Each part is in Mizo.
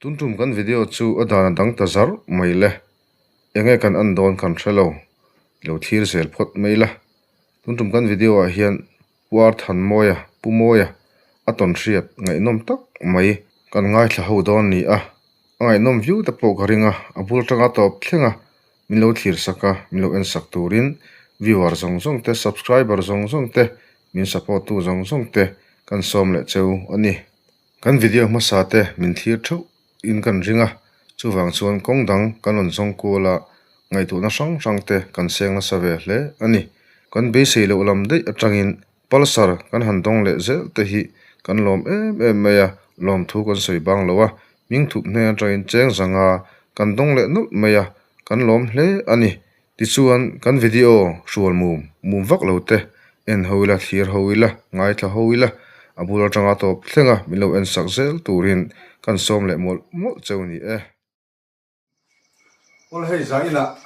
Tun tum kan video chu a dan a dang ta zar mai le. Enge kan en dawn kan hre lo. Lo thlir zel phawt mai la. Tun tum kan video ah hian Pu Arthanmawia, Pu Mawia a tawn hriat ngaihnawm tak mai kan ngaithla ho dawn ni a. A ngaihnawm viau te pawh ka ring a, a bul atanga tawp thleng a, min lo thlir sak a, min lo en sak turin viewer zawng zawng te, subscriber zawng zawng te, min support tu zawng zawng te kan sawm leh cheu a ni. Kan video hmasa te min thlir theuh in kan ring a, chuvang chuan kawng dang kan rawn zawng kual a, ngaihtuahna hrang hrang te kan seng nasa ve hle a ni. Kan beisei loh lam daih atangin Pulsar kan han dawng leh zel te hi kan lawm em em mai a, lawmthu kan sawi bang lo a, hming thup hnen atangin cheng zanga kan dawng leh nawlh mai a, kan lawm hle a ni. Tichuan kan video hrual mum mum vak lo te en ho ila, thlir ho ila, ngaithla ho ila, a bul atanga tawp thleng a min lo en sak zel turin kan sawm leh mawlh mawlh cheu ni e. Aw hei zah inah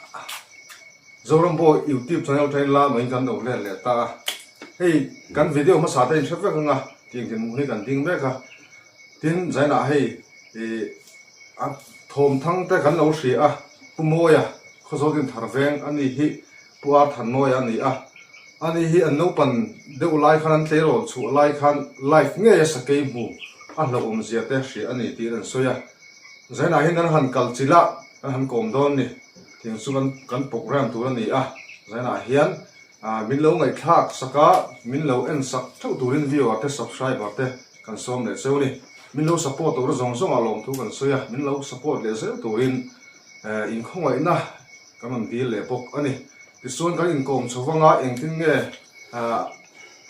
Zoram pawh YouTube channel atangin la maiin kan lo let leh ta a, hei kan video hmasa te in hre vek ang a tih engtin hmuh hi kan ding mek a, tin zainah hei ih a thawmthang te kan lo hria a, Pu Mawia Khawzawl Dinthar veng a ni hi Pu Arthanmawia a ni a, ani hi an naupan deuh lai khan an tleirawl chhuah lai khan live ngei a sakei hmu a hlauhawm zia te hria a ni tiin an sawi a. Zainah hian an han kal chilh a, an han kawm dawn ni. Tiang chu kan kan program tur a ni a, zainah hian min lo ngaihthlak sak a, min lo en sak theuh turin viewer te subscriber te kan sawm leh cheu ni. Min lo support tur zawng zawng ah lawmthu kan sawi a, min lo support leh zel turin inkhawngaihna kan rawn dil leh bawk a ni. Tichuan kan inkawm chho vang a, engtin nge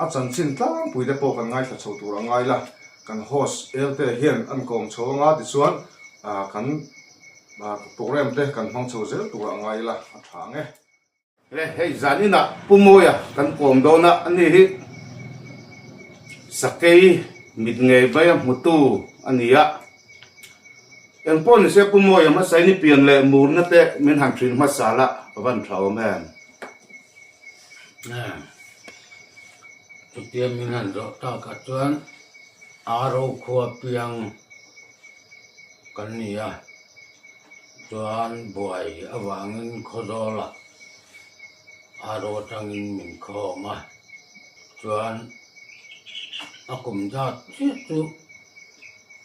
a chanchin tlangpui te pawh kan ngaithla chho tur a ngai la. Kan host Elte hian an kawm chho anga tichuan kan program te kan hmang chho zel turah ngai ila a tha ang e. Le hei zaninah Pu Mawia kan kawm dawn a, ani hi Sakei mit ngei mai a hmutu a ni a. Engpawh ni se Pu Mawia hmasa in i pian leh murna te min han hrilh hmasa la a van tha awm em? Chutia min han zawh takah chuan Aro khua piang kan ni a, chuan buai avangin Khawzawlah Aro atangin min khawm a, chuan a kum zat chiah chu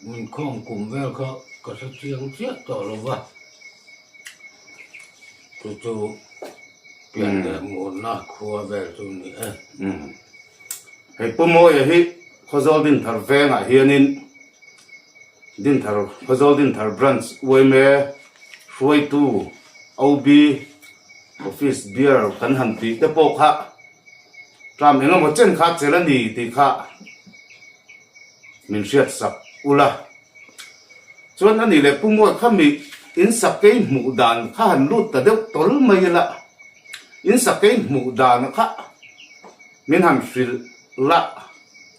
min khawm kum vel kha ka hre chiang chiah tawh lo va, chu chu. Pian leh murna khua vel chu ni e. Hei Pu Mawia hi Khawzawl Dinthar vengah hianin Dinthar Khawzawl Dinthar Branch yma hruaitu OB Office Bearer kan han tih te pawh kha tram engemaw chen kha chelh a ni tih kha min hriatsak ula. Chuan a nih leh Pu Mawia kha mi in sakei hmuh dan kha han lut ta deuh tawl mai ila, in sakei hmuh dan kha min han hrilh la,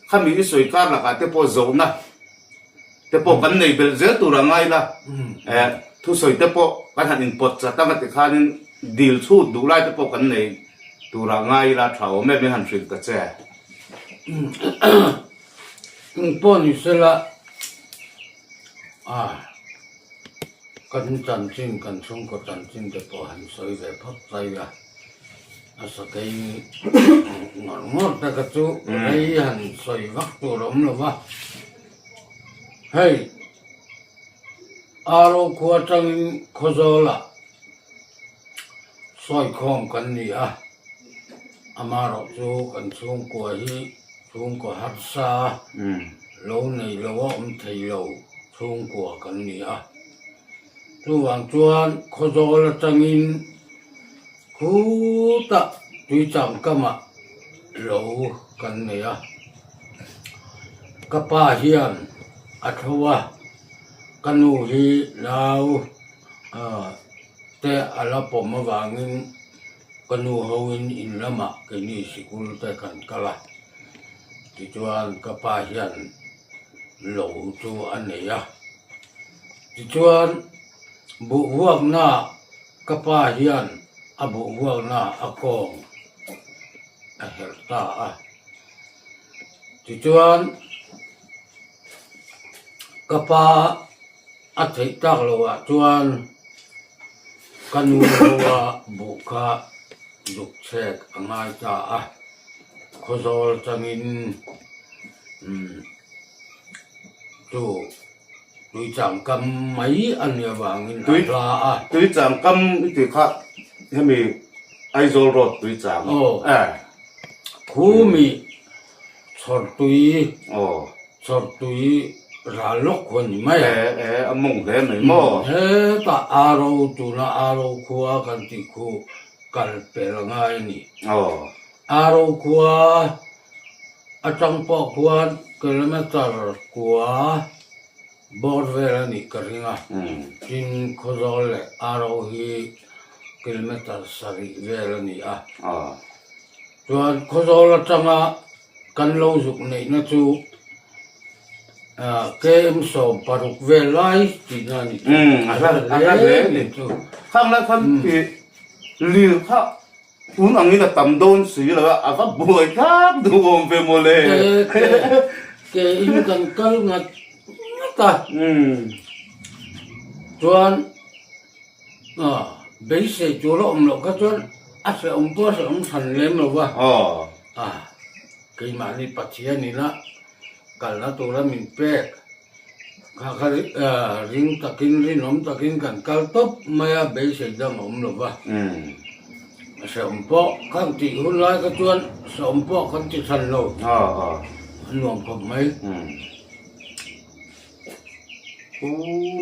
khami i sawi kar lakah te pawh zawhna te pawh kan nei belh zel tur a ngai la, eh thusawi te pawh kan han inpawt chat anga tikhanin dil chhut duh lai te pawh kan nei tur a ngai ila tha awm e min han hrilh ta che. Eng pawh ni sela a kan chanchin kan chhungkaw chanchin te pawh han sawi ve phawt mai a, a sakei ngawr ngawr te kha chu rei han sawi vak tur a awm lo va, hei Aro khua atangin Khawzawlah sawikhawm kan ni a, amaherawh chu kan chhungkua hi chhungkaw harsa lo nei lo a awm thei lo chhungkua kan ni a, chuvang chuan Khawzawl atangin khutah Tuichangkamah lo kan nei a, ka pa hian a tho a, ka nu hi nau. Te a la pawm avangin ka nu hoin in lamah keini sikul te kan kal a, tichuan ka pa hian lo chu a nei a. Tichuan buhvuaknaah ka pa hian a buhvuaknaah a kawng a herh ta a, tichuan ka pa. A theih tak lohah chuan ka nu hoa buh kha zuk chhek a ngai ta a, Khawzawl changin chu Tuichangkam mai a nih avangin a hla a. Tuichangkam i tih kha hemi Aizawl Road Tuichang a. Khumi Chhawrtui Chhawrtui ral lawk khu a ni mai a. E a mawng hle mai maw? Hetah Aro tuna Aro khua kan tih khu kal pel a ngai a ni. Aro khua atang pawh khuan kilometre kua bawr vel a nih ka ring a. Tin Khawzawl leh Aro hi kilometre sarih vel a ni a. Chuan Khawzawl atanga kan lo zuk neihna chu KM 16 vel lai tihna a ni chu. A hla hle a ni chu. Khang lai khan lir kha tun angin a tam dawn si lo a, a va buai thlak duh awm ve mawle. Ke ke in kan kal ngat ngat a. Chuan Beisei tur a awm loh kha chuan a hrehawm pawh a hrehawm hran lem lo va. Keimahni Pathian ina kalna tura min pek kha kha ring takin rinawm takin kan kal tawp mai a, beisei dang a awm lo va. A hrehawm pawh khan tih hun lai kha chuan hrehawm pawh kan ti hran lo, a nuam khawp mai. Pu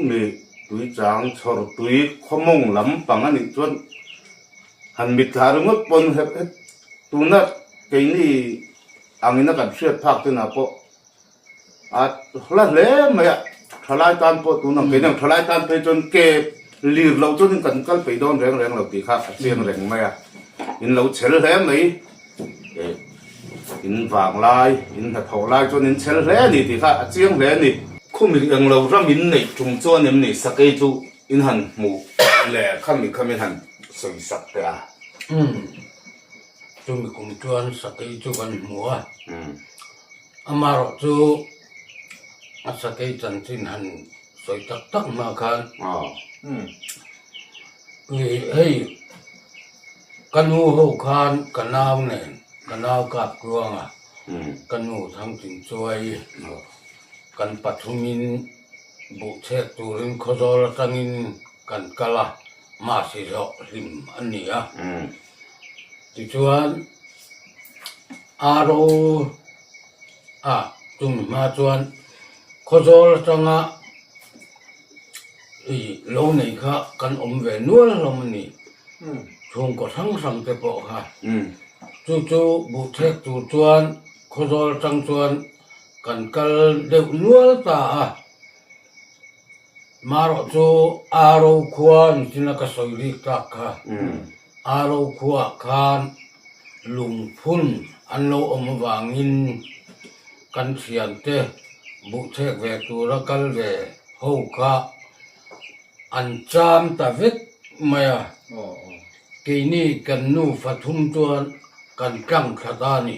mi tuichang chhawr tui khawmawng lam pang a nih chuan han mitthla ringawt pawn het het tuna keini angin a kan hriat phak chinah pawh a hla hle mai a, thalai tan pawh tun ang keini ang thalai tan phei chuan ke lir loh chuanin kan kal peih dawn reng reng lo tih kha a chiang reng mai a, in lo chhel hle mai. In vang lai, in hnathawh lai chuan in chhel hle a ni tih kha a chiang hle a ni. Khumi englo ram in neih tum chuan em ni sakei chu in han hmuh leh khami khami han sawi sak teh a. Umm, chumi kum chuan sakei chu kan hmu a, amaherawh chu a sakei chanchin han sawi tak tak hma khan hei Ka nu ho khan ka nau nen, ka nau kap tluanga ka nu Thangtinchuai kan pathumin buhchhek turin Khawzawl atangin kan kal a, Masi zawh hlim a ni a. Tichuan Aro a chumi hma chuan Khawzawl atanga lo nei kha kan awm ve nual hlawm a ni. Chhungkaw hrang hrang te pawh kha chu chu buhthek tur chuan Khawzawl atang chuan kan kal deuh nual ta a, marawh chu Aro khua nichina ka sawi rik tak kha Aro khuaah khan lungphun an lo awm avangin kan thiante buhthek ve tura kal ve ho kha An cham ta vek mai a, keini kan nu fathum chuan kan tlang thla ta a ni,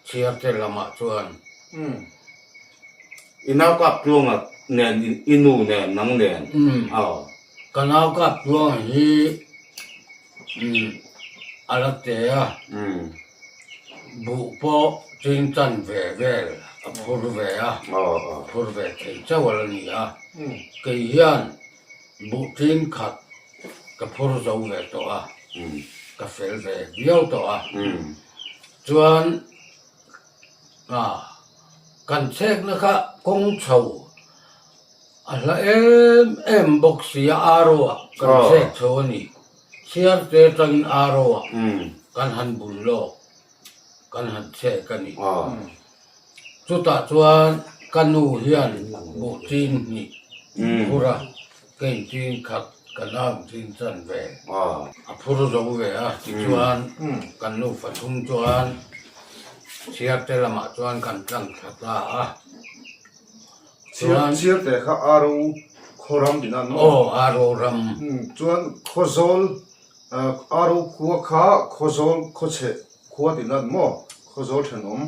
chhiarte lamah chuan. I nau kap tluanga nen, i nu nen, nang nen. Ka nau kap tluanga hi a la te a, buh pawh chingchan ve vel a phur ve a, phur ve thei chauh a la ni a, kei hian buh ṭinkhat ka phur zo ve tawh a, ka fel ve viau tawh a, chuan kan chhekna kha kawng chho A hla em em bawk si a, aro ah kan chhek chho a ni. Chhiarte atangin aro ah kan han bul lawk, kan han chhek a ni. Chutah chuan ka nu hian buh chin hnih phur a, kein chin khat ka nau chin chan ve. A phur zo ve a, tichuan kan nu fathum chuan chhiarte lamah chuan kan tlang thla ta a. Chuan Chiarte kha Aro khaw ram tihna an maw? Aw, Aro ram. Chuan Khawzawl, Aro khua kha Khawzawl khawchheh khua tihna an maw? Khawzawl thenawm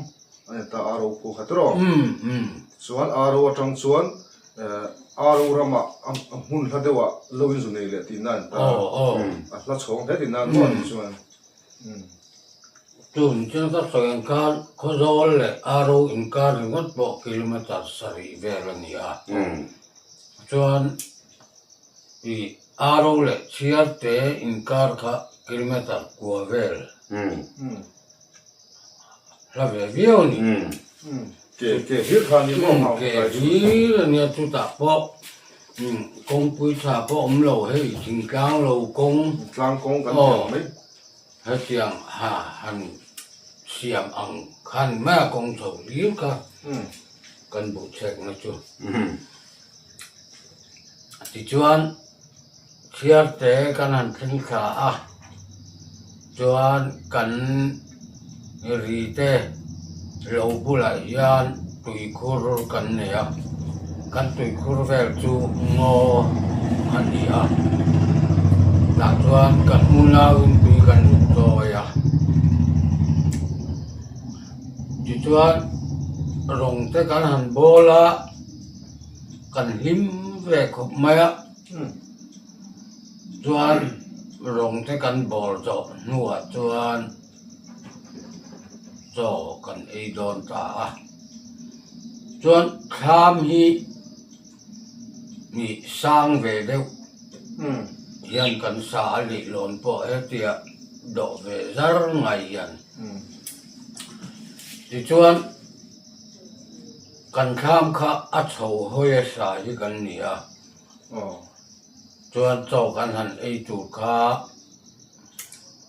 a ni ta Aro khua kha tiraw? Chuan Aro atang chuan. Aro ramah a hmun hla deuhah lo in zu nei leh tihna an ta a hla chhawng hle tihna an maw ni chuan. Tun chuan ka sawi ang khan Khawzawl leh Aro inkar ringawt pawh kilometre sarih vel a ni a. Chuan ih Aro leh Chhiarte inkar kha kilometre kua vel hla ve viau a ni. Ke ke hlir kha a ni maw? Ke hlir a nia chutah pawh kawngpui tha pawh awm lo hei thingtlang lo kawng. Tlang kawng kan ti ang mai. Hetiang ha han siam ang khan mai a kawng chho hlir kha kan buhchhekna chu. Tichuan chhiarte kan han thleng thla a, chuan kan ri te lo bulah hian tuikhur kan nei a, kan tuikhur vel chu ngaw a ni a, tah chuan kan unauin tui kan lut chawi a, tichuan rawng te kan han bawl a. Kan hlim ve khawp mai a, chuan rawng te kan bawl zawh hnuah chuan chaw kan ei dawn ta a, chuan thlam hi nih sang ve deuh hian kan sa a lihlawn pawh hetia dawh ve zar ngai hian tichuan. Kan thlam kha a chho hawi a sa hi kan ni a, chuan chaw kan han ei tur kha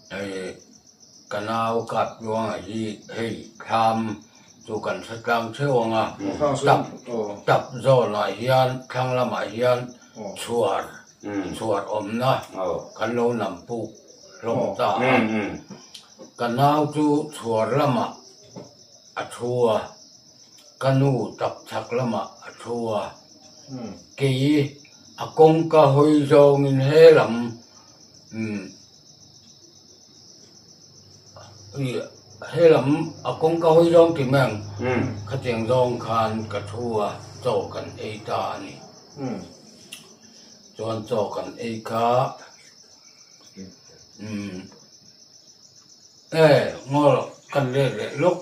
hei ka nau kap luangah hi hei thlam chu kan hre tlang theuh ang a, tap tap zawnah hian thlang lamah hian chhuar chhuar awmna kan lo nam puk hlawm ta a, ka nau chu chhuar lamah. A thu a, ka nu tap chhak lamah a thu a, kei a kawngka hawi zawngin he lam he lam a kawngka hawi zawng ti mai ang, khatiang zawng khan ka thu a, chaw kan ei ta a ni. Chuan chaw kan ei kha umm. E, ngaw kan let leh lawk.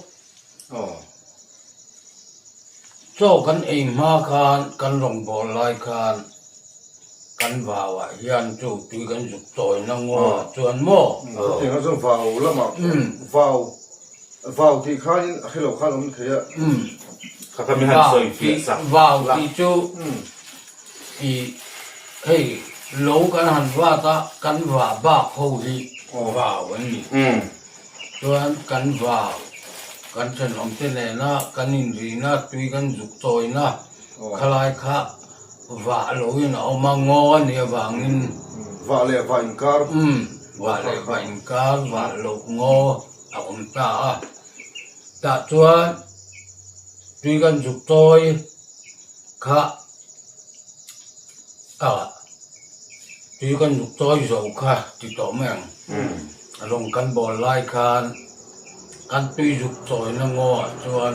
Aw. Chaw kan ei hma khan kan rawngbâwl lai khan kan vauah hian chu tui kan zuk chawina ngaw chuan maw? Chutiang ah chuan vau lamah vau vau tih khanin a hrelo khan awm thei a. Kha kha mi han sawi fiah sak. Vau tih chu I hei lo kan han vat a, kan vah bak ho hi vau an ni. Chuan kan vau, kan thenawmte nena kan inrina, tui kan zuk chawina khalai kha vah loin a awm a, ngaw a nih avangin. Vah leh vah inkar. Vah leh vah inkar, vah loh ngaw a awm ta a. Tah chuan tui kan zuk chawi kha. Ah, tui kan zuk chawi zo kha ti tawh mai ang. Rawng kan bawl lai khan kan tui zuk chawina ngaw ah chuan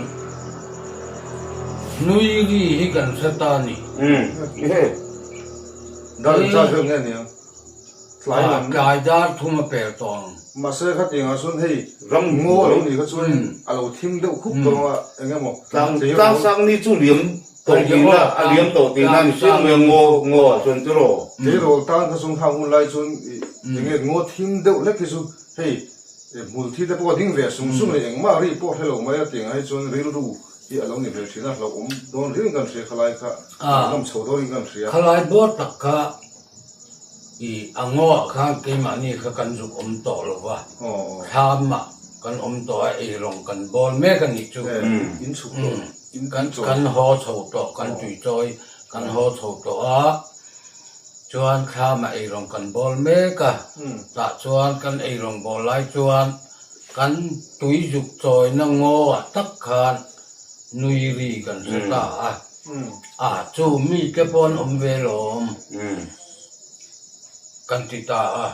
nui ri hi kan hre ta a ni. Dar in char vel nge nia? Tlai lam. Tlai dar thum a pel tawh ang. Mahse khatiang ah chuan hei ram ngaw a lo nih kha chuan a lo thim deuh khup tawh ang a, eng emaw. Tlang sang ni chu liam tawh tihna a liam tawh tihna ni hriat mai a ngaw ngaw ah chuan tiraw. Tleirawl tan kha chuan khang hun lai chuan eng nge ngaw thim deuh hlek hi chu hei hmul thi te pawh a ding ve sung sung leh engmah ri pawh hre lo mai a tiang ah hi chuan rilru hi a lo ni ve thin a hlauhawm dawn riau in kan hria khalai kha hlauhawm chho dawn in kan hria. Khalai bawr tak kha I a ngaw ah khan keimahni kha kan zuk awm tawh lo va, thlam ah kan awm tawh a, eirawng kan bawl mek a nih chu. Kan haw chho tawh, kan tuichawi kan haw chho tawh a, chuan thlam ah eirawng kan bawl mek a, tah chuan kan eirawng bawl lai chuan kan tui zuk chawina ngaw ah tak khan nui ri kan hre ta a. A, chu mite pawh an awm ve lawm kan ti ta a.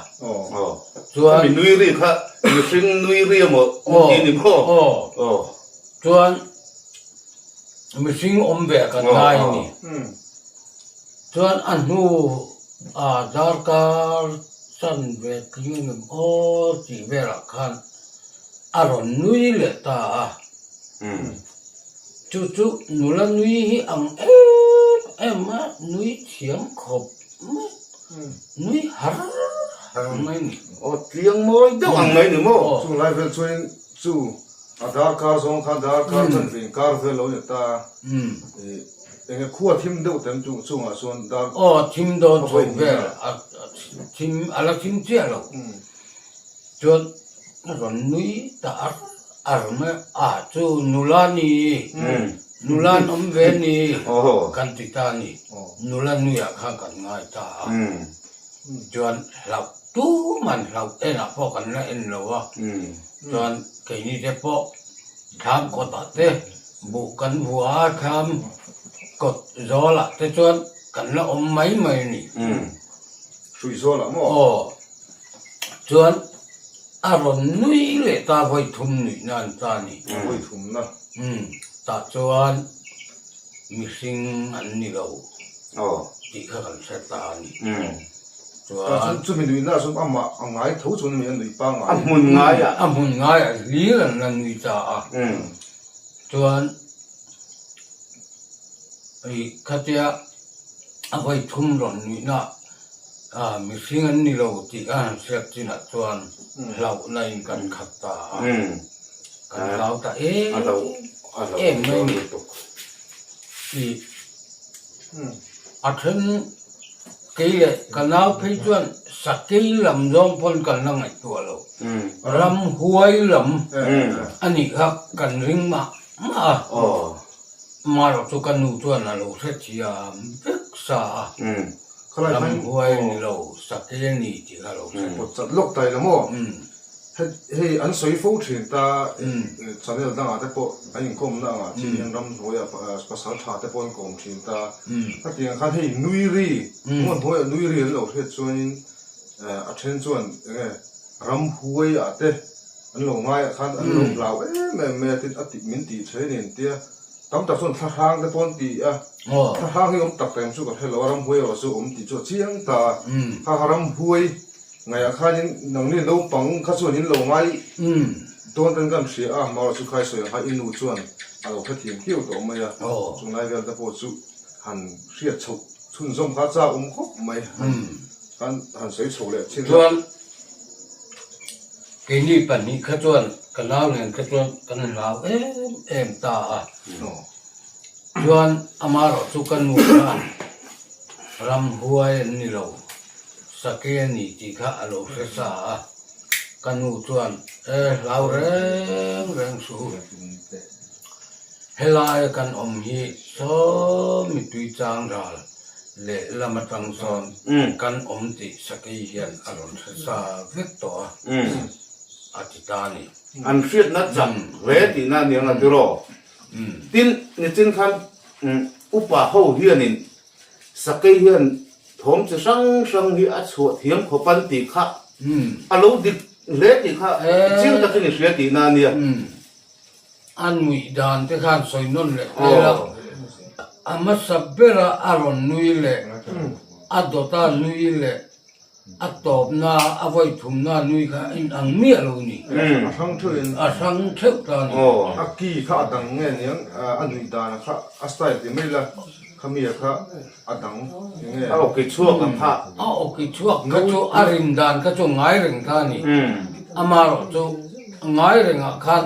Chuan. Khami nui ri kha mihring nui ri emaw ti ni maw? Aw. Chuan mihring awm ve kan ngai a ni. Chuan a hnu a darkar chan ve tling engem aw tih velah khan a rawn nui leh ta a. Chu chu nula nui hi ang em em a, nui thiam khawp mai, nui har har mai ni. Aw tliang mawi deuh ang mai ni maw? Chung lai vel chuanin chu a darkar zawng khan darkar chan ve inkar vel lo ni ta a. Enge khua thim deuh tem chu chungah chuan dar. Aw thim dawn chho vel a thim a la thim chiah lo chuan a rawn nui ta ar ar mai a chu nula ni nula an awm ve ni kan ti ta a ni nula nuiah khan kan ngai ta a chuan hlauh tuman hlauh enah pawh kan la en lo a chuan keini te pawh thlam kawtah te. Buh kan vua a thlam kawt zawlah te chuan kan la awm mai mai a ni. Hrui zawlah maw? Aw. Chuan a rawn nui leh ta vawi thum nuihna an ta a ni. Vawi thumna. Umm. Tah chuan mihring an ni lo tih kha kan hre ta a ni. Chuan chumi nuihna chu amah a ngai tho chuan a nui pangngai. A hmun ngaiah. A hmun ngaiah hlir an la nui ta a. Chuan ih khatia a vawi thum rawn nuihna ah mihring an ni lo tih a han hriat chinah chuan hlauhna in kan khat ta a. Kan hlau ta em em mai a ni. Ih a then Kei leh ka nau phei chuan sakei lam zawng pawn kan la ngaihtuah lo. Ramhuai lam a nih kha kan ring mah mah a. Amaherawh chu ka nu chuan a lo hrethiam vek sa a. Ramhuai a ni lo, sakei a ni tih kha a lo hre. Pawt lawk ta ila maw? Hei an sawi fo thin ta, channel dangah te pawh an inkawmna angah chin hian ramhnuaiah pasal tha te pawh an kawm thin ta. Khatiang khan hei nui ri, hmun hnuaiah nui ri an lo hriat chuanin a then chuan enge ramhuaiah te an lo ngaiah khan an lo hlau em em mai a tin a tih min tih then in tia tam tak chuan thlahrang te pawh an ti a, thlahrang hi awm tak tak em chu ka hre lo a, ramhuai erawh chu awm tih chu a chiang ta a, kha kha ramhuai Ngaiah khanin nangni naupang kha chuan in lo ngai dawn ten kan hria a, Mara chu khai sawi ang kha i nu chuan a lo hrethiam kiau tawh mai a, chung lai vel te pawh chu han hriat chhoh chhunzawm kha chak awm khawp mai, han han sawi chho leh thin a. Chuan keini pahnih kha chuan ka nau nen kha chuan kan hlau em em ta a, chuan amaherawh chu ka nu khan ramhuai an ni lo. Sake a ni tih kha a lo hre sa a, ka nu chuan, E hlau reng reng suh u, helaia kan awm hi saw mitui chang ral leh lam atang sawn kan awm tih Sakei hian a rawn hre sa vek tawh a, a ti ta a ni. An hriatna chak hle tihna a ni ang a tiraw? Tin, nichin khan upa ho hianin Sakei hian thawm chi hrang hrang hi a chhuah thiam khawp an tih kha a lo dik hle tih kha chiang takin i hria tihna a nia. A nuih dan te khan sawi nawn leh tel a, a hmasa bera a rawn nui leh, a dawta nui leh A tawpna, a vawi thumna nui kha a inang miah lo ni. A hrang theuh in. A hrang theuh ta ni. A ki kha a dang nge niang, a nuih dan kha a style ti mai la, khami a kha a dang enge. A awki chhuak ang kha. A awki chhuak kha chu a rin dan kha chu ngai reng ta ni. Amaherawh chu ngai rengah khan.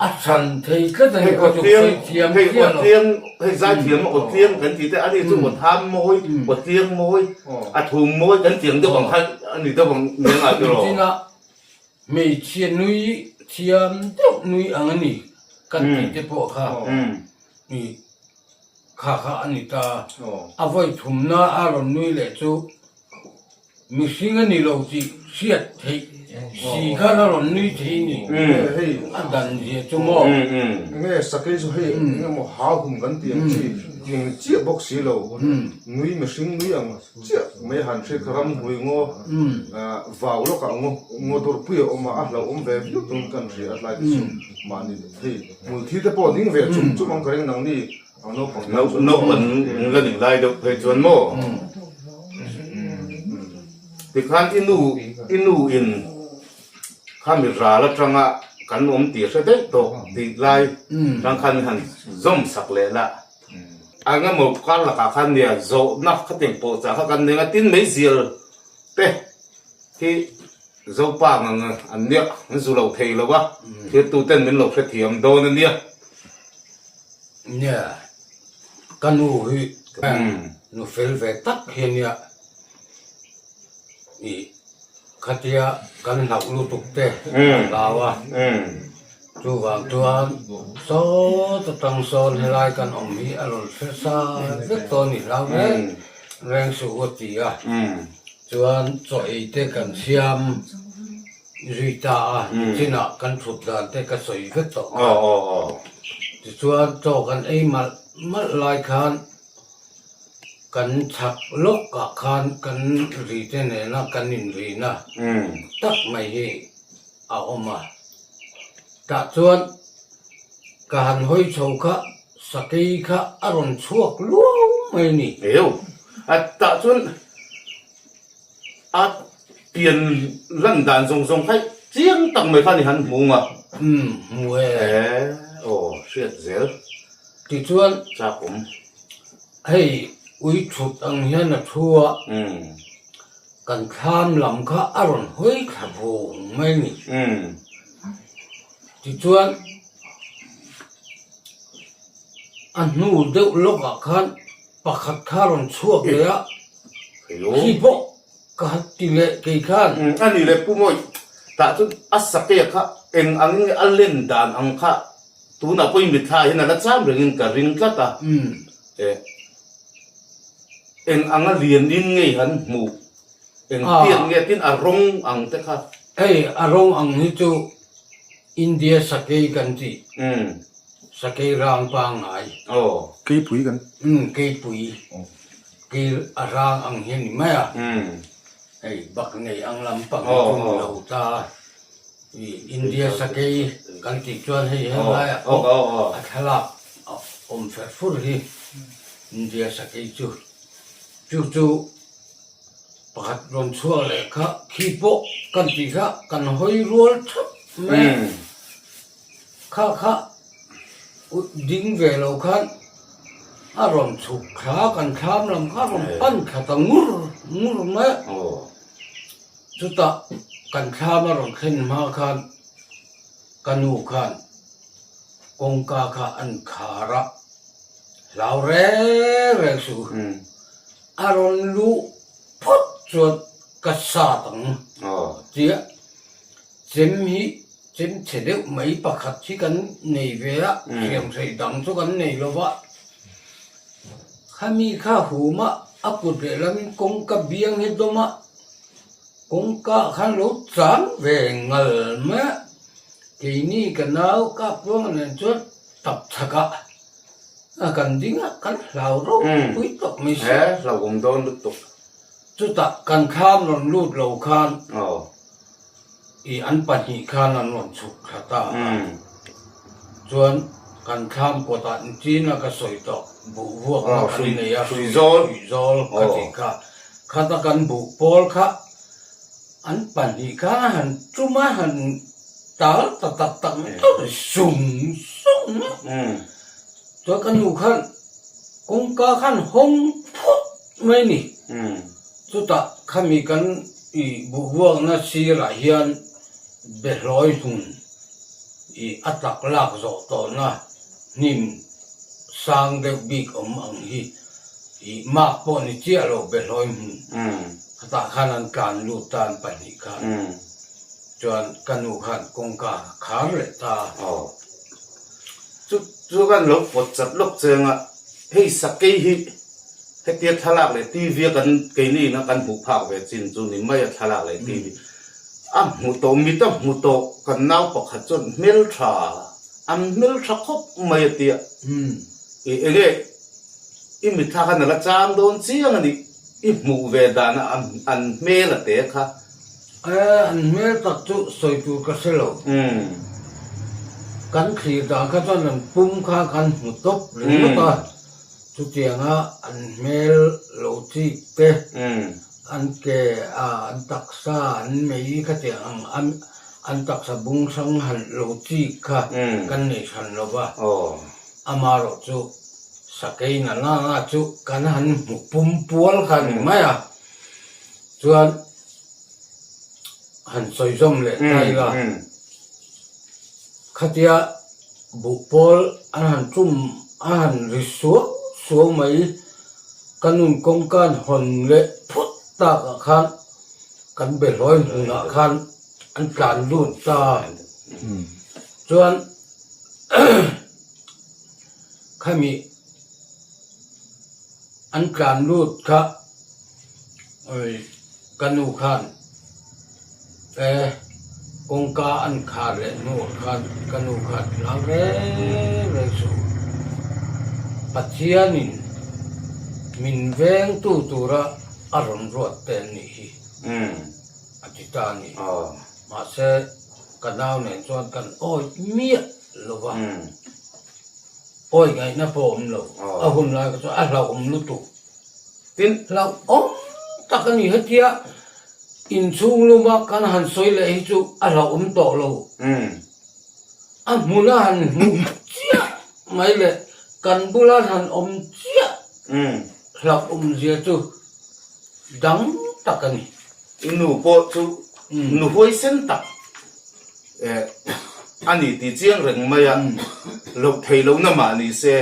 A hran thei tlat a ni khaw chu sawi thiam hei aw tliang hei zai thiam aw tliang kan ti te ani chu aw tham mawi aw tliang mawi a thum mawi kan tiang deuh ang kha a ni deuh ang nen ah tiraw. Nichina hmeichhia nui thiam deuh nui ang a ni kan tih te pawh kha i kha kha a ni ta a vawi thumna a rawn nui leh chu Mihring a ni lo tih hriat theih si khan a rawn nui thei ni. A dan zia chu maw? Nge sakei chu hei eng emaw hau hum kan tih ang chi tling chiah bawk si lo. Nui mihring nui ang chiah mai han hriat kha ramhnuai ngaw vau lawkah ngaw ngaw durpui a awm a, a hlauhawm ve viau tum kan hria a tlai te chu mahni hei hmulthi te pawh ding ve chum chum ang ka ring nangni. Naupan la nih lai deuh phei chuan maw? Tikhan i nu i nu in khami ral atanga kan awm tih hre daih tawh tih lai tang khan han zawm sak leh la. A engemaw kar lakah khan nia zawhna khatiang pawh chah kha kan nei a, tin meizial te hi Zopa ngang an nia, an zu lo thei lo a, thirtu ten min lo hrethiam dawn a nia. Nia, ka nu hi nu fel ve tak hi a nia, ih khatia kan hlauh lutuk te a hlau a, chuvang chuan sawt atang sawn helai kan awm hi a rawn hre sa vek tawh a ni, hlau reng reng suh u a ti a. Chuan chaw ei te kan siam zui ta a, nichinah kan thut dan te ka sawi vek tawh kha. Tichuan chaw kan ei malh malh lai khan kan chhak lawk ah khan kan ri te nena kan inrina tak mai hi a awm a. Tah chuan ka han hawi chho kha sakei kha a rawn chhuak luau mai a ni. Eo, a tah chuan a pian lan dan zawng zawng kha chiang tak mai kha ni han hmu nga. Umm, hmu e. E, aw, hriat zel. Tichuan, Chak awm. Hei ui thut ang hian a thu a. Kan thlam lam kha a rawn hawi thla vung mai a ni. Tichuan, a hnu deuh lawkah khan pakhat kha a rawn chhuak leh a, khi pawh ka han ti leh kei khan. A ni leh Pu Mawi, tah chuan a sakei kha eng angin nge a len dan ang kha tunah pawhin mitthla hian a la cham rengin ka ring tlat a. Eng anga lianin ngei han hmuh? Eng pian nge tin a rawng ang te kha? Hei a rawng ang hi chu India sakei kan tih, sakei rang pangngai. Aw. Keipui kan. Umm keipui, kei a rang ang hi a ni mai a. Hei bak nei ang lampang hi chu ni lo ta. India sakei kan tih chuan hei helaiah pawh a thlalak a awm fer fur hi. India sakei chu chu chu pakhat rawn chhuak leh kha khi pawh kan tih kha kan hawi rual thap mai a, kha kha ding ve lo khan a rawn chhuk thla kan thlam lam kha a rawn pan thla ta ngur ngur mai a, chutah kan thlam a rawn thlen hma khan ka nu khan kawngka kha an khar a. Hlau reng reng suh. A rawn luh phawt chuan ka sat ang tia chem hi chem chhe deuh mai pakhat hi kan nei ve a, hriamhrei dang chu kan nei lo va. Khami kha hum a, a kut lehlamin kawngka biang hi dawm a, kawngka ah khan lo chang ve ngal mai a, keini ka nau kap ruang nen chuan tap chhak a. A kan ding a, kan hlau ropui tawp mai si. He hlauhawm dawn lutuk. Chutah kan thlam rawn lut lo khan i an pahnih khan an rawn chhuk thla ta a. Chuan kan thlam kawtah nichin a ka sawi tawh buh vuakna kan nei a, hruizawl ka tih kha. Khata kan buh pawl kha an pahnih khan a han tum a, han tal ta tak tak mai tawp mai sung sung a. Chuan ka nu khan kawngka khan hawng phut mai a ni. Chutah khami kan i buhbuakna sirah hian behlawi hmun i a tak lak zawh tawhna hnim sang deuh bik awm ang hi i mak pawh ni chiah lo behlawi hmun khatah khan an tlan lut ta an pahnih khan chuan ka nu khan kawngka khar leh ta a. Chu chu kan lo pawt chat lawk cheng a, hei sakei hi hetia thlalak leh TV a kan keini ina kan hmuh phak ve chin chu ni mai a thlalak leh TV a hmu tawh mit a hmu tawh kan nau pakhat chuan hmeltha an hmeltha khawp mai a tia i enge i mitthla khan a la chang dawn chiang a ni i hmuh ve dana an hmel a te kha. An hmel tak chu sawi tur ka hre lo. Kan thlir dan kha chuan an pum kha kan hmu tawp ringawt a. Chutianga an hmel lo chik te, an ke a an taksa an mei khatiang ang an an taksa bung hrang han lo chik kha kan nei hran lo va. Amaherawh chu sakei na na na chu kan han hmu pum pual kha a ni mai a. Chuan han sawi zawm leh ta ila khatia Buhpawl an han tum a han ri suau suau mai, ka nun kawngka an hawn leh phut takah khan kan behlawi hmunah khan an tlan lut ta chuan khami an tlan lut kha Ka nu khan e kawngka an khar leh hnuah khan ka nu khan hlau reng reng suh. Pathianin min vengtu tura a rawn ruat te an nih hi a ti ta a ni. Mahse ka nau nen chuan kan awih miah lo va, awih ngaihna pawh a awm lo. A hun lai kha chuan a hlauhawm lutuk. Tin, hlauhawm tak a ni. Hetia inchhung luma kan han sawi leh hi chu a hlauhawm tawh lo. A hmuna han hmuh chiah mai leh kan bula han awm chiah hlauhawm zia chu dang tak a ni. I nu pawh chu nu huaisen tak a ni tih chiang reng mai a, loh thei lohna mah ni se.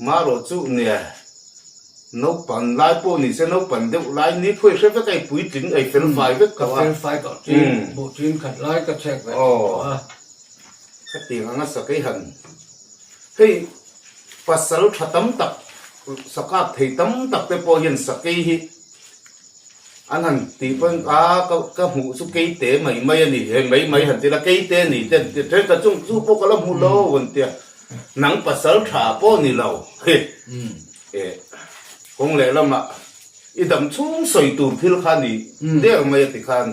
Marawh chu nia, naupan lai pawh ni se naupan deuh lai ni phuai hre vek a i puitling a i fel fai vek tawh a. Ka fel fai tawh chin, buh chin khat lai ka chhek ve thei tawh a. Khatiang anga sakei han hei pasal tha tam tak sakap thei tam tak te pawh hian sakei hi An han tih pawn a ka ka hmuh chu keite mai mai a ni he mai mai han ti la keite ni te an ti thenkhat chu chu pawh ka la hmu lo an tia nang pasal tha pawh ni lo he eh kawng leh lamah i dam chhung sawi tur thil kha ni der mai a ti khan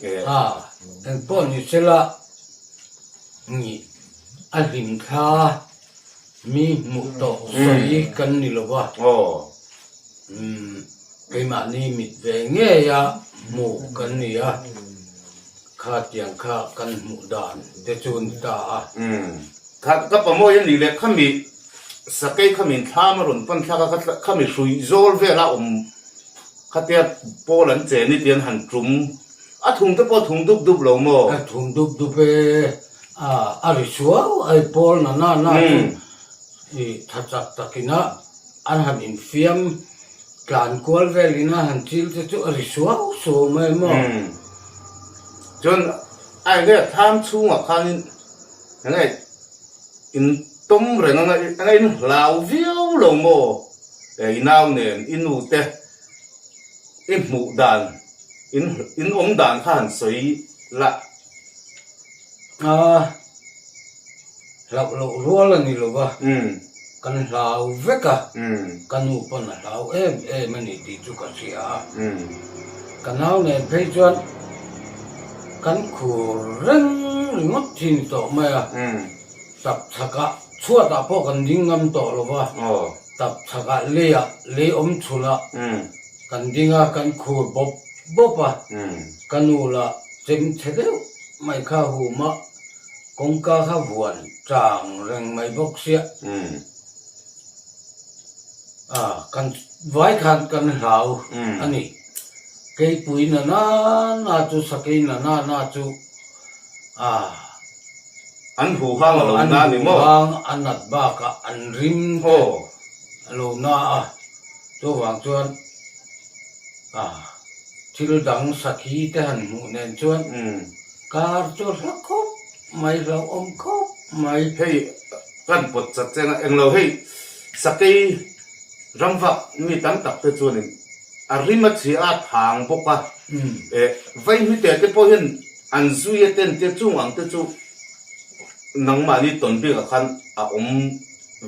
eh. A engpawh ni sela nih a hlim thla mi hmuh tawh sawi kan ni lo va. Umm, keimahni mit ve ngeia hmuh kan ni a, kha tiang kha kan hmuh dan te chu ni ta a. Umm, kha ka pamawi a nih leh khami sakei khami thlam a rawn pan thlak a, khami hrui zawl vela awm khatia pawl an chen i tian han tum a thum te pawh a thum dup dup lo maw? A thum dup dup e, a a ri suau a i pawl na na na chu i tha chak takina An han infiam tlan kual velin a han chil te chu a ri suau suau mai maw? Umm. Chuan a enge thlam chhungah khanin enge in tawm reng anga enge in hlau viau lo maw? I nau nen i nu te i hmuh dan in in awm dan kha han sawi la. A. Hlauh loh rual a ni lo va, kan hlau vek a, ka nu pawn a hlau em em a ni tih chu ka hria a. Ka nau nen phei chuan kan khur reng ringawt thin tawh mai a, tap chhakah chhuatah pawh kan ding ngam tawh lo va, tap chhakah leiah lei awm chhunah kan ding a, kan khur bawp bawp a, ka nu lah chem chhe deuh mai kha hum a. Kawngka kha vuan chang reng mai bawk sia. A, kan vai khan kan hlau a ni. Keipui na na na chu sakei na na na chu a. An hu hang a lo na ni maw? An hu hang a nat bakah an rim te a lo na a. Chuvang chuan a thil dang sakhi te han hmuh nen chuan. Kar chu hla khawp mai, hlauhawm khawp mai. Hei kan pawt chat cheng a, englo hei sakei ramvak mi tam tak te chuanin a rim a chhia a thang bawk a, eh vaihmite te pawh hian an zui a ten te chung ang te chu nangmahni tawn bikah khan a awm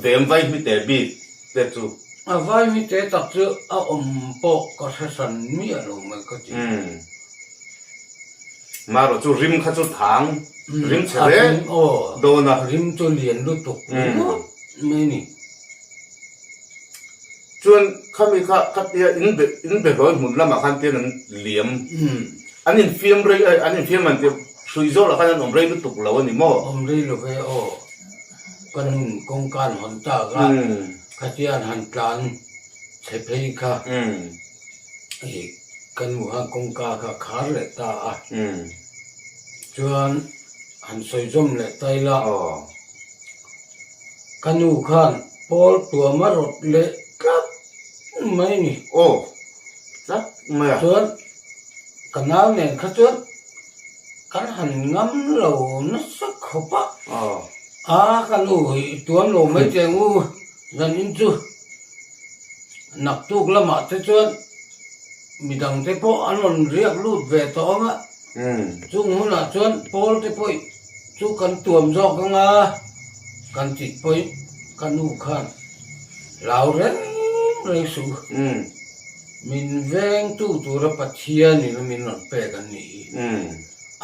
ve em vaihmite bik te chu. A vaihmite tak chu a awm pawh ka hre hran miah lo mai ka ti. Marawh chu rim kha chu thang rim chhe reng dawn a. Rim chu lian lutuk ringawt. mai ni. Chuan khami kha khatia in be in be hlawi hmun lamah khan tian an liam an infiam rei an infiam an ti hrui zawlah khan an awm rei lutuk lo a ni maw? Awm rei lo ve aw. Ka nun kawngka an hawn tak a, khatia an han tlan chhe phei kha ih ka nu khan kawngka kha a khar leh ta a. Chuan han sawi zawm leh ta ila. Ka nu khan pawl tuam a rawt leh tlat mai ni. Aw, tlat mai a. Chuan ka nau nen kha chuan kan han ngam lo nasa khawp a. Aw. A ka nu hi i tuam lo mai teng u zan in chu naktuk lamah te chuan midang te pawh an rawn riak lut ve tawh ang a. Chung hunah chuan pawl te pawh Chu kan tuam zawk anga kan tih pawhin ka nu khan hlau reng reng suh. Min vengtu tura Pathianin a min rawn pek an nih hi.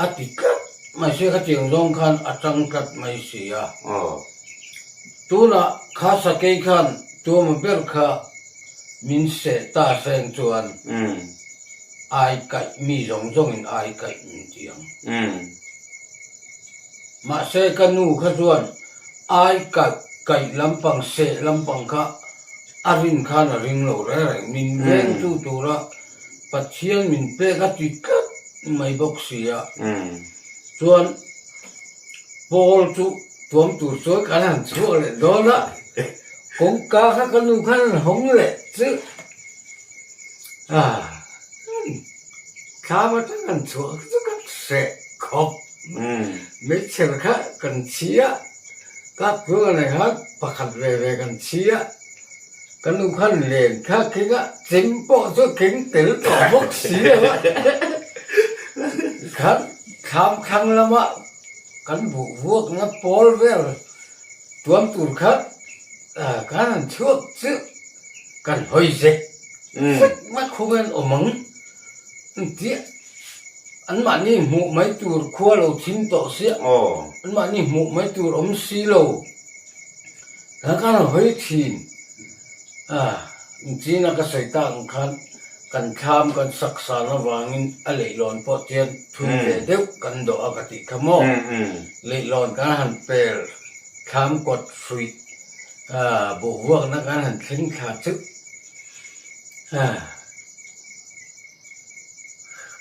A ti tlat mai sia khatiang zawng khan a tang tlat mai si a. Tunah kha sakei khan tuama ber kha min seh ta seng chuan ai kaih mi zawng zawngin ai kaih min ti ang. Mahse ka nu kha chuan ai kaih kaih lampang seh lampang kha a rin khan a ring lo reng reng. Min vengtu tura Pathian min pek a ti tlat mai bawk si a. Chuan Paul chu tuam tur chuan kan han chhuak leh dawn a, kawngka kha ka nu khan an hawng leh chu ah thlam atang an chhuah chu ka hreh khawp. Meichher kha kan chhi a, kap tlung a nei khan pakhat ve ve kan chhi a, ka nu khan len kha keng a, chem pawh chu keng tel tawh bawk si lo a, khan thlam thlang lama kan buh vuakna pawl vel tuam tur khan kan han chhuak chu kan hawi zek zek mai khawng hian awm ang engtia anmahni hmuh mai tur khua lo thim tawh sia anmahni hmuh mai tur awm si lo khan kan han hawi thin a engchina ka sawi tak ang khan kan thlam kan sak san avangin a leihlawn pawh chian thui ve deuh kan dawh a ka tih kha maw leihlawn kan han pel thlam kawt hruih Boruakna kan han thleng thla chu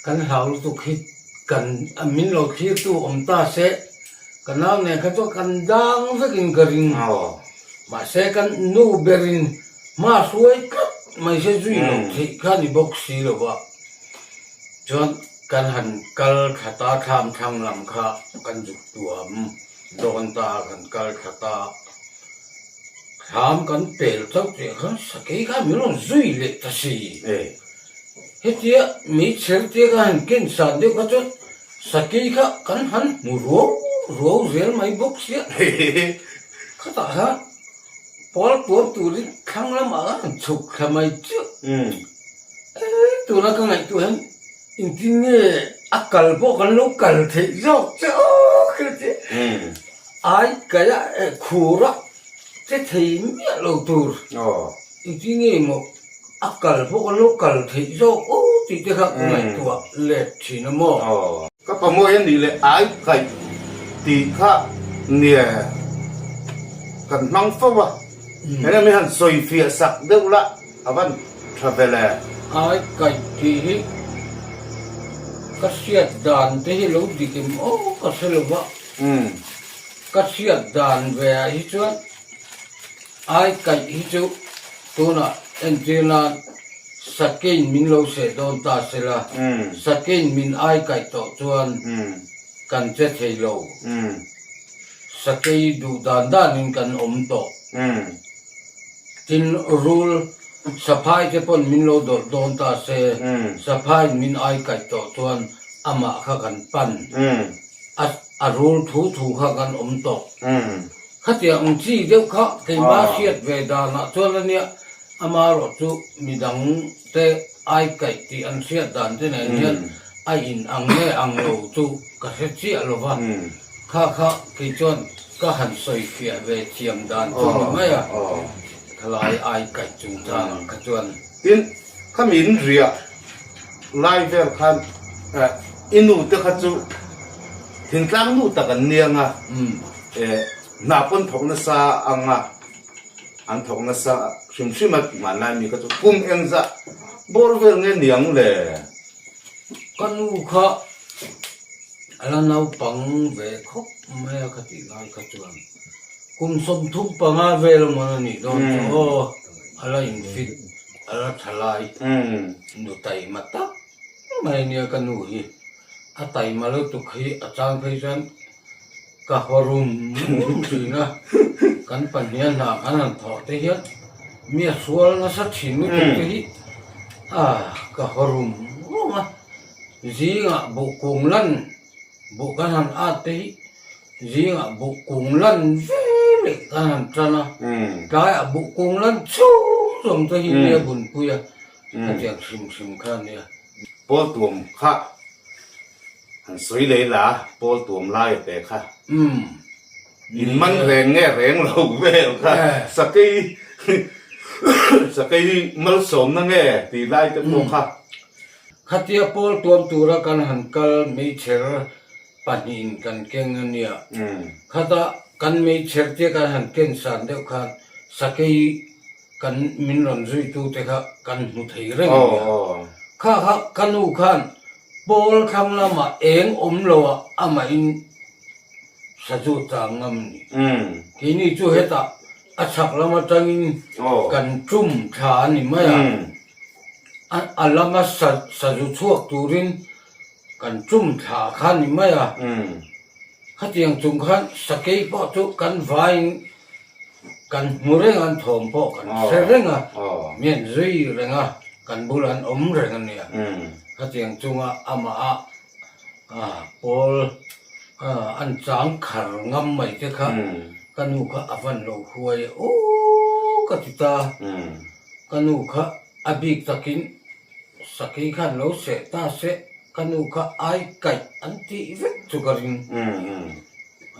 kan hlau lutuk hi kan min lo thlirtu awm ta se ka nau nen kha chuan kan dang vekin ka ring mahse kan nu berin hma hruai tlat mai se zui lo theih kha ni bawk si lo va chuan kan han kal thla ta thlam thlang lam kha kan zuk tuam. Dawn ta kan kal thla ta. Thlam kan pel chauh tih khan sakei khan min rawn zui leh ta si. Hetia meichher tia ka han ken san deuh kha chuan sakei kha kan han hmu ruau ruau zel mai bawk sia. Khatah khan pawl tuam turin thlang lamah khan han chhuk thla mai chiah. Tuna ka ngaihtuah hian Engtin nge a kal pawh kan lo kal theih zawk che aw kha ti ai kaih a khur a che thei miah lo tur engtin nge maw a kal pawh kan lo kal theih zawk aw tih te kha ka ngaihtuah let thin a maw. Ka pamawi a nih leh ai kaih tih kha nia kan hmang fo a, eng emaw han sawi fiah sak deuh lah. A van tha ve le. Ai kaih tih hi ka hriat dan te hi lo dik em aw ka hre lo va. Ka hriat dan ve ah hi chuan ai kaih hi chu tunah entir nan sakein min lo seh dawn ta sela, sakein min ai kaih tawh chuan kan che thei lo. Sakei duh dan danin kan awm tawh. Tin, rul saphai te pawn min lo dawlh dawn ta se, saphaiin min ai kaih tawh chuan amah kha kan pan, a a rul thu thu kha kan awm tawh. Khatiang ang chi deuh kha keimah hriat ve danah chuan a nia, amaherawh chu midang te ai kaih tih an hriat dan te nen hian a in ang nge ang lo chu ka hre chiah lo va, kha kha kei chuan. Ka han sawi fiah ve thiam dan chu ni mai a, thalai ai kaih chungchangah kha chuan. Tin, khami in riah lai vel khan i nu te kha chu thingtlang nu tak an nia nga, hna pawn thawk nasa ang a, an thawk nasa hrim hrim a hmanlai mi kha chu kum engzah bawr vel nge niang le? Ka nu kha A la naupang ve khawp mai a ka tih lai kha chuan kum 35 vel amawn a nih dawn chu aw, a la infit, a la tha lai, nu taima tak mai a nia ka nu hi, a taima lutuk hi a chang phei chuan ka haw rum rum thin a, kan pahniha hna kan han thawh te hian mi a sual nasa thin lutuk te hi a ka haw rum rum a. Zingah buh kung lan buh kan han at te hi zingah buh kung lan ve leh kan han tan a, tlaiah buh kung lan chhung zawng te hi nia bunpui a, khatiang hrim hrim kha a nia. Pawl tuam kha han sawi lei la, pawl tuam lai a pe kha. In man reng nge reng lo vel kha sakei sakei malsawmna nge tih lai te pawh kha. Khatia pawl tuam tura kan han kal meichher pahnihin kan keng a nia. Khata kan meichher tia kan han ken san deuh khan sakei kan min rawn zuitute kha kan hmu thei reng a nia. Kha kha ka nu khan pawl thlang lamah eng awm loah amahin sazu chang ngam a ni. Keini chu hetah a chhak lam atangin kan tum thla a ni mai a. A lama sazu chhuak turin kan tum thla kha ni mai a. Khatiang chung khan sakei pawh chu kan vaiin kan hmu reng a, an thawm pawh kan hre reng a, mi an zui reng a, kan bulah an awm reng a nia. Khatiang chunga amah a pawl an chang khar ngam mai te kha ka nu kha a van lo huai a, Aww ka ti ta. Ka nu kha a bik takin sakei khan lo seh ta se ka nu kha ai kaih an tih vek chu ka ring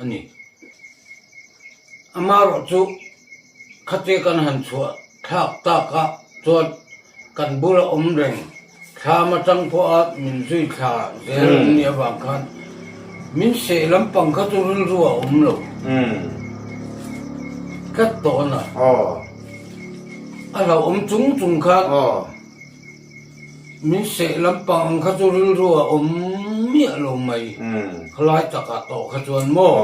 a ni. Amaherawh chu khate kan han chhuah thlak tak a chuan kan bula awm reng thlam atang pawha min zui thla zel an nih avang khan min seh lampang kha chu rilru a awm lo tlat tawh a na. A hlauhawm chung chung khan min seh lampang ang kha chu rilru a awm miah lo mai. Khalai takah tawh kha chuan maw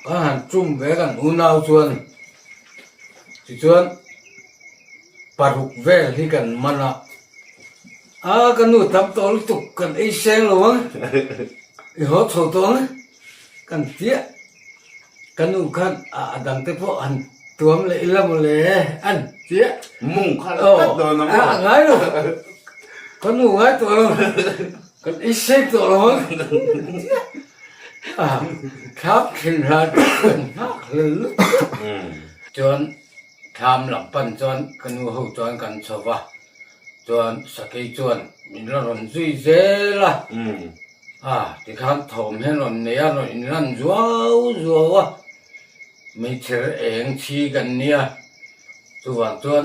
kan han tum ve kan unau chuan tichuan paruk vel hi kan man a, a ka nu tam tawh lutuk kan ei seng lo ang i haw chho tawh ang kan tia. Ka nu khan a dang te pawh han tuam leh ila mawle an tia. Mung kha la tlat dawn a maw? A ngai lo. Ka nu ngai tawh lo. Kan ei seng tawh lo ang tia. A thlap thin hlan kan nghak hlel lutuk. Chuan thlam lam pan chuan ka nu ho chuan kan chho va. Chuan sakei chuan min la rawn zui zel a. A, tikhan thawm hian rawn nei a, rawn inlan zuau zuau a, meichher eng chhi kan nia, chuvang chuan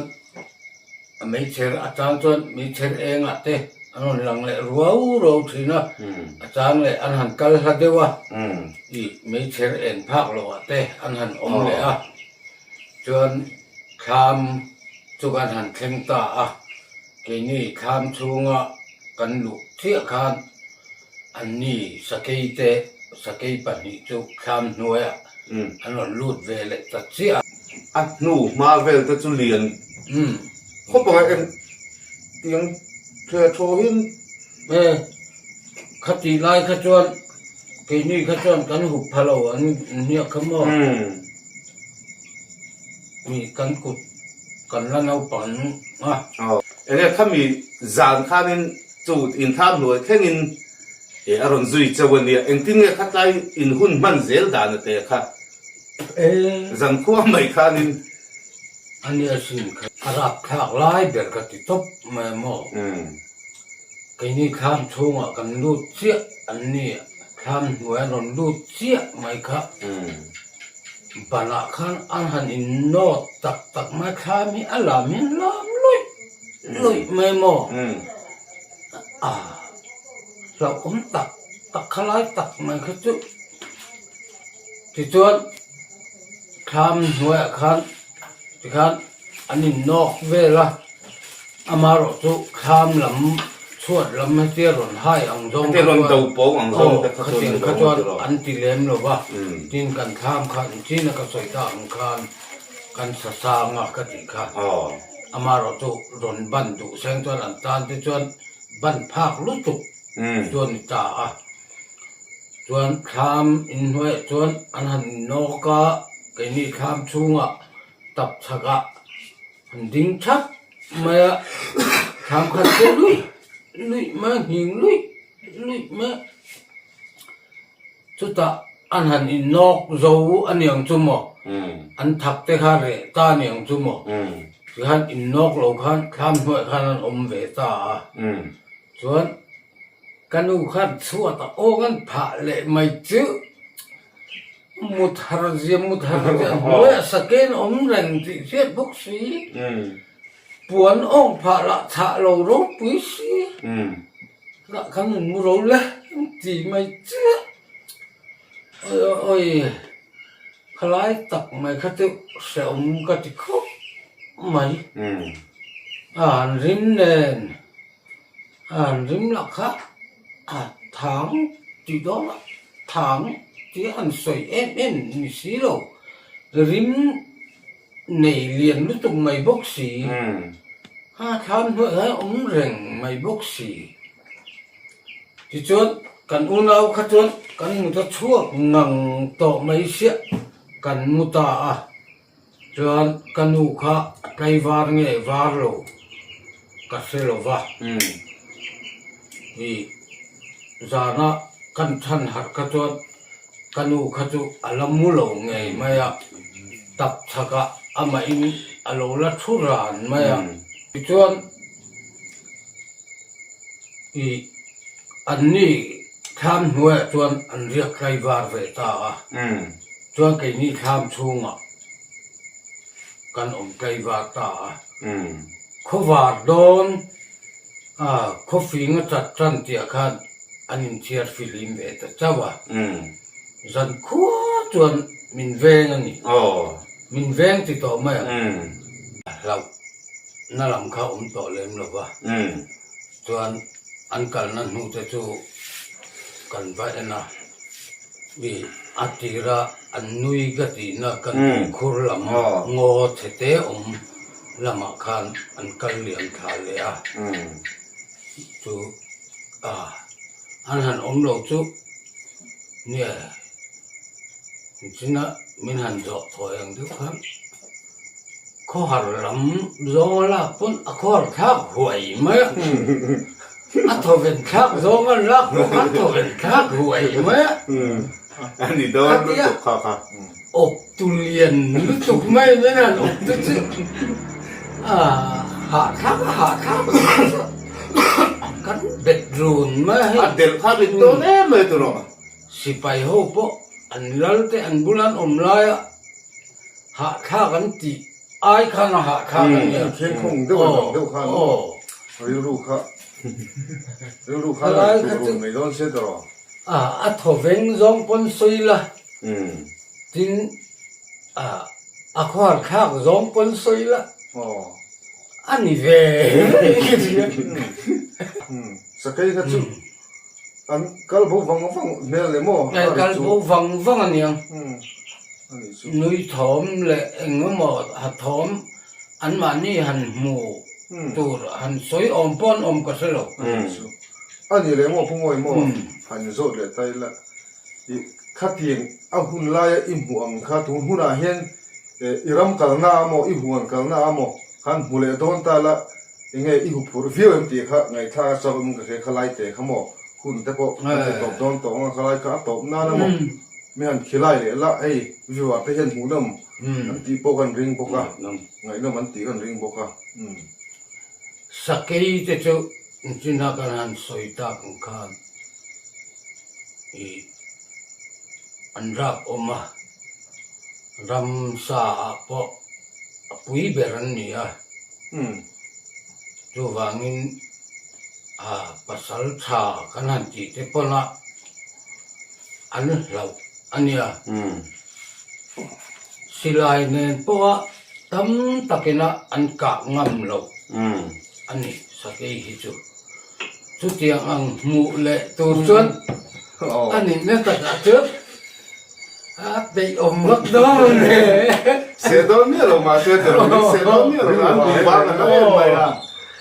a meichher atang chuan meichher engah te an rawn lang leh ruau ruau thin a, a chang leh an han kal hla deuh a, ih meichher eng phak loh ah te an han awm leh a, chuan thlam chu kan han thleng ta a, keini thlam chhunga kan luh chiah khan anni sakei te sakei pahnih chu thlam hnuaiah an rawn lut ve leh ta chiah a. A hnu hma vel te chu lian khawp ang a eng tiang thliah thaw hian. E, khatih lai kha chuan keini kha chuan kan hup pha lo an hniak kha maw? Mi kan kut kan la naupang a. Enge khami zan khanin chu inthlam hnuai thlengin e a rawn zui chauh a nia, engtin nge khatlai in hun hman zel dan a te kha zan khua mai khanin. A nia sin kha a rap thlak lai ber ka ti tawp mai a maw? Keini thlam chhungah kan lut chiah an ni, thlam hnuai a rawn lut chiah mai kha. Banah khan an han in nawt tak tak mai thlam hi a lam hian lam luih luih mai maw? A hlauhawm tak tak kha lai tak mai kha chu tichuan thlam hnuaiah khan tikhan an in nawk vel a, amaherawh chu thlam lam chhuat lam hetia rawn hai ang zawng kha chuan aw khatiang kha chuan an ti lem lo va, tin kan thlam kha engtin a ka sawi ta ang khan kan sa sang a ka tih kha, amaherawh chu rawn ban duh seng chuan an tan te chuan ban phak lutuk chu a ni ta a, chuan thlam inhnuaiah chuan an han innawk a, keini thlam chhungah tap chhakah an ding thap mai a, thlam khat te luih luih mai a, nghing luih luih mai a, chutah an han innawk zo a niang chu maw, an thak te kha reh ta a niang chu maw, tikhan innawk lo khan thlam hnuaiah khan an awm ve ta a, chuan ka nu khan chhuat a awng an phah leh mai chu. Mut har zia mut har zia hnuaiah saken awm reng tih hriat bawk si. Puan awng phah lah chhah lo ropui si. Lah kan rawn mu ro le ti mai chiah. Oi oi oi khalai tak mai kha chu hrehawm ka ti khawp mai. A han rim nen A han rim lah kha a thang tih dawn a, thang tih a han sawi em em ni si lo, rim nei lian lutuk mai bawk si, a thlam hnuai hian awm reng mai bawk si. Tichuan kan unau kha chuan kan mut a chhuak ngang tawh mai siah kan mu ta a. Chuan ka nu kha a tlaivar nge var lo ka hre lo va, i zana kan chhan harh kha chuan ka nu kha chu a la mu lo ngei mai a, tap chhakah amahin a lo la thu ran mai a. Tichuan i anni thlam hnuaiah chuan an riak tlaivar ve ta a, chuan keini thlam chhungah kan awm tlaivar ta a. Khawvar dawn a khawfing a chat tan tih ah khan an inchhiar fihlim ve ta chauh a, zan khua chuan min veng a ni, min veng ti tawh mai ang, hlauh na lam kha awm tawh lem lo va, chuan an kalna hnu te chu kan va en a, mi a tira an nui ka tihna kan tuikhur lam ngaw chhe te awm lamah khan an kal liam thla leh a, chu a an han awm lo chu nge china min han zawh thawi ang deuh khan. Khawhar lam zawnga lak pawn a khawhar thlak huai mai a, a thawven thlak zawnga lak pawh a thawven thlak huai mai a. A ni dawn lutuk kha kha. Awp tu lian lutuk mai min han awp te chu a hahthlak a hahthlak kan bet run mai a hei. A delh kha rit dawn em mai tawh. Sipai ho pawh an lal te an bula an awm laia Hahthlak an tih ai khan a hahthlak a nia. Khenkhawng deuh an ang deuh khan aw rilru kha rilru kha a intuh run mai dawn se tawh. A a thaw veng zawng pawn sawi la tin a a khawhar thlak zawng pawn sawi la a ni ve. Sakei kha chu An kal bo vang vang hmel leh maw? An kal bo vang vang a niang. Nui thawm leh eng emaw ha thawm anmahni han hmu tur han sawi awm pawh an awm ka hre lo. A ni leh maw Pu Ngawi maw? Han zawt leh ta ila. I khatiang a hun laia i hmuh ang kha tun hunah hian i ram kalna a maw, i huan kalna a maw khan hmu leh dawn ta ila Enge i huphurh viau em tih kha ngaihthlak a chak awm ka hria kha lai te kha maw hun te pawh kan ti tawp dawn tawh ang a kha lai kha a tawp nan a maw mi han khilai leh la hei viewer te hian hmuhnawm an tih pawh kan ring bawk a ngaihnawm an tih kan ring bawk a umm. Sakei te chu engtin a kan han sawi tak ang khan ih an rap awm a. Ramsa ah pawh a pui ber an ni a, chuvangin a pasal tha kan han tih te pawn a an hlauh a nia. Silai nen pawha tam takin a an kah ngam loh a ni Sakei hi chu. Chutiang ang hmuh leh tur chuan a nihna takah chuan a peih awm vak dawn le. Seh dawn miah lo mahse ti lo in seh dawn miah lo an duh vang a na em mai a.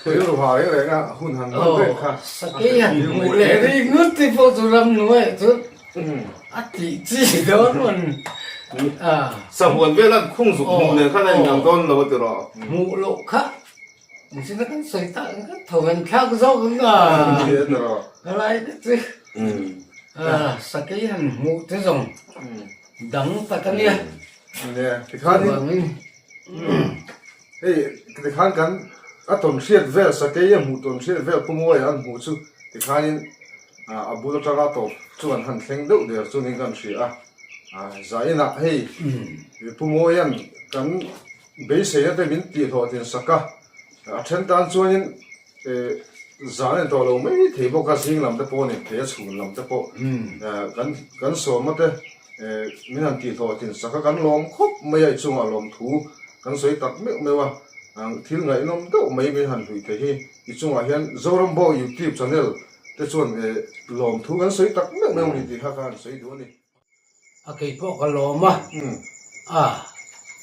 Rilru ha reng reng a hun han hman reng kha. Sakei han hmuh leh ringawt te pawh chu ramhnuai ah chuan a tih chi dawn mawn a. Sahuan vel an khung zuk hmuh nen khan a inang dawn lo a ti rawh. Hmuh loh kha Engtin kan sawi tak ang ka tho an thlak zawk ang a. Ka lai te chu sakei han hmuh te zawng dang tak a nia. Tikhanin hei tikhan kan a tawn hriat vel sakei a hmuh tawn hriat vel Pu Mawia an hmuh chu tikhanin a bul atanga tawp chu an han thleng deuh der chu niin kan hria a. Zainah hei Pu Mawia'n kan Beiseina te min tih hlawhtlin sak a, a then tan chuanin zan a ni tawh lo mai thei bawk a, zing lam te pawh a ni thei a, chhun lam te pawh kan kan sawma te min han tih hlawhtlin sak a, kan lawm khawp mai a, i chungah lawmthu kan sawi tak meuh meuh a, thil ngaihnawm deuh mai min han hluih thei hi i chungah hian Zorambo YouTube channel te chuan lawmthu kan sawi tak meuh meuh a ni tih kha ka han sawi duh a ni. A kei pawh ka lawm a, a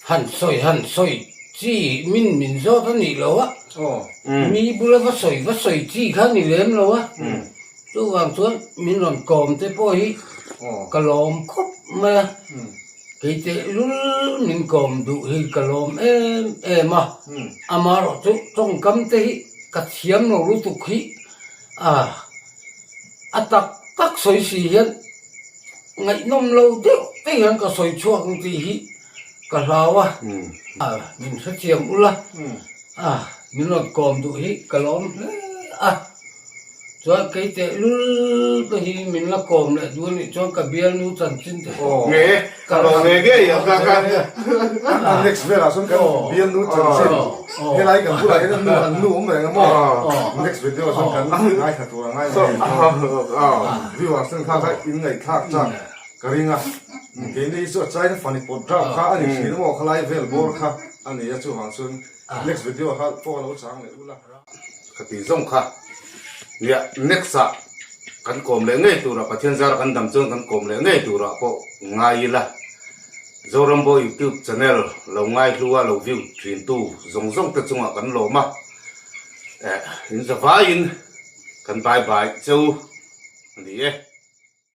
han sawi han sawi chi min min zawt a nih lo a, mi bula va sawi va sawi chi kha ni lem lo a, chuvang chuan min rawn kawm te pawh hi ka lawm khawp mai a, kei tehlul min kawm duh hi ka lawm em em a, amaherawhchu tawngkam te hi ka thiam lo lutuk hi a a tak tak sawi si hian. Ngaihnawm lo deuh te hian ka sawi chhuak ang tih hi ka hlau a, min hrethiam ula, min rawn kawm duh hi ka lawm hle a, chuan kei tehlul te hi min la kawm leh duh a nih chuan ka bialnu chanchin te pawh Nge ka lo nge ngei ang ka ka Next velah chuan kan bialnu chanchin helai kan bulah hian an nu awm reng a maw next video ah chuan kan ngaithla tur a ngai Viewers ten kha kha in ngaihthlak chak ka ring a, keini hi chu a China fani pawt drap kha a ni thin maw khalai vel bawr kha a ni a chuvang chuan next video ah kha pawh a lo chang leh ula. Ka ti zawng kha nia next ah kan kawm leh ngei turah Pathian zara kan dam chuan kan kawm leh ngei turah pawh ngai ila Zorambo YouTube channel lo ngai hlua lo view thin tu zawng zawng te chungah kan lawm a eh in zavaiin kan bye bye cheu. Ani e.